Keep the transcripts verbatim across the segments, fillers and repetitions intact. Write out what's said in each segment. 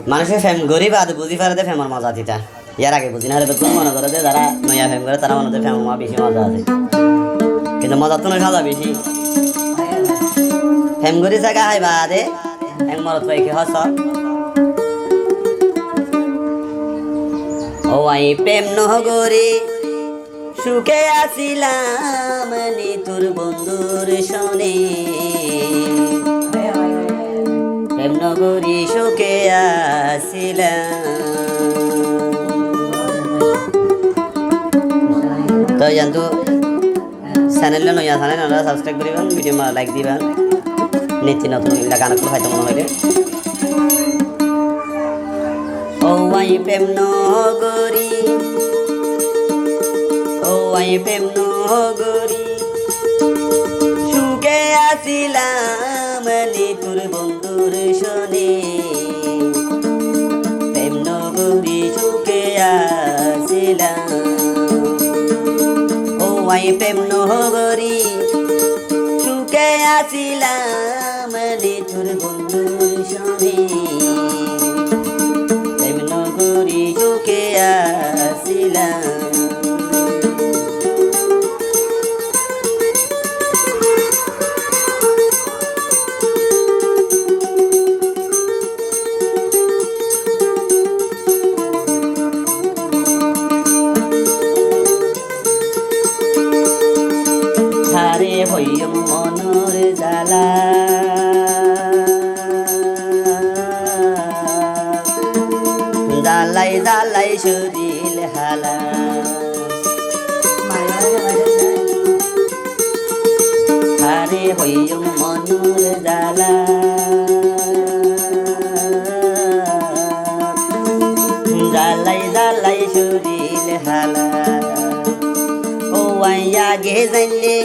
Manúice fem gorí baade buzí fare de femor moza kita. Yar age buzí no fare de, beggún mone gore de, zará noiya fem gore, tará mone de femor moza beci moza asé. Kintu mozattú no saza beci. Fem gorí sega hái baade, ek morot fua ki hoó só. Ó añí fem no gorí, cúke asílam nitur bondúr cóne. Fem no gorí cúke asílam. Toi yián tu cenel, noiya cenel, onora sabskraib goriban, bidiyo ma laik diban. Niti notun endilla gan ókkol faito mone hoile. Ó añí fem no gorí, ó añí fem no gorí, cúke asílam nitur bondúr cóne. Fem no gorí cúke asílam. Ó añí fem no gorí, cúke asílam nitur bondúr cóne. Fem no gorí cúke asílam. Taré hoiyúm monor zala, zalai zalai córil hala. Taré hoiyúm monor zala, zalai zalai córil hala. Ó añí yagi zainle,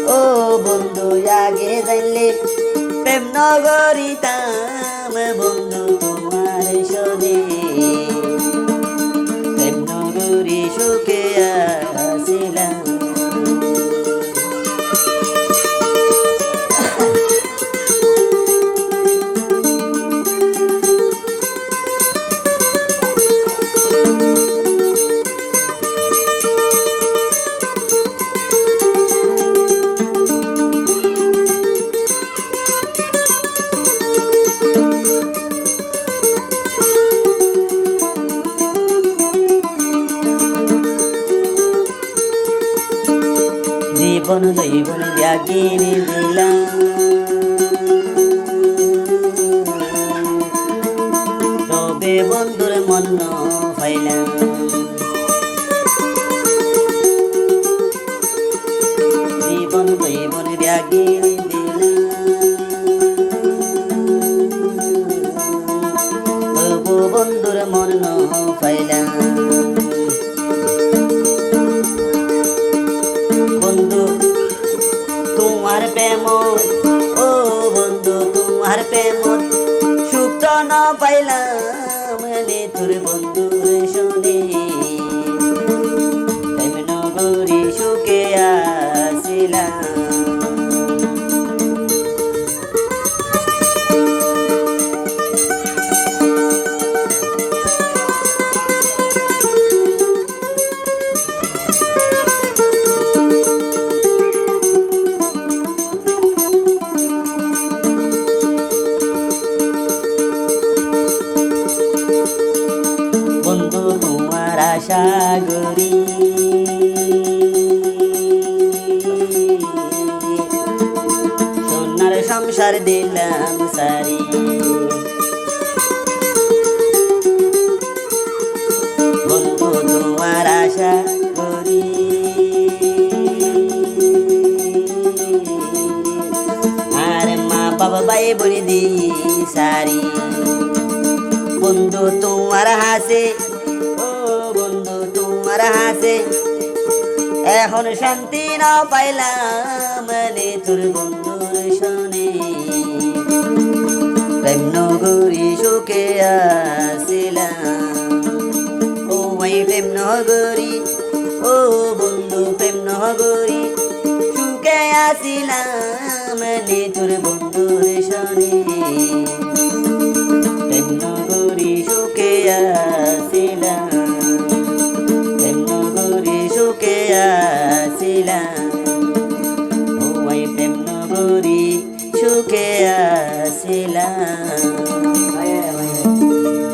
ó bondú yagi zainle, fem no gorítam bondú tuáñr cóne. Fem no gorí cúke asílam. Zibon zoibon biyaggín dilam, tobe bondúr mon no failam. Zibon zoibon biyaggín dilam, tobu bondúr mon no failam. Bondú, tuáñr femot, ó bondú, tuáñr femot cúk to no failam, nitur bondúr cóne. Fem no gorí cúke asílam. Bondú, tuáñr acá gorí, sonar songsar dilam sári. Bondú, tuáñr acá gorí, añár ma baf bái boin di sári. Bondú, tuáñr hañsé, ó bondú, tuáñr hañsé ehón cánti no failam, nitur bondúr cóne. Fem no gorí cúke asílam, ó añí fem no gorí, ó bondú, fem no gorí cúke asílam, nitur bondúr cóne. Sila, ó bái, prem no gorí cúke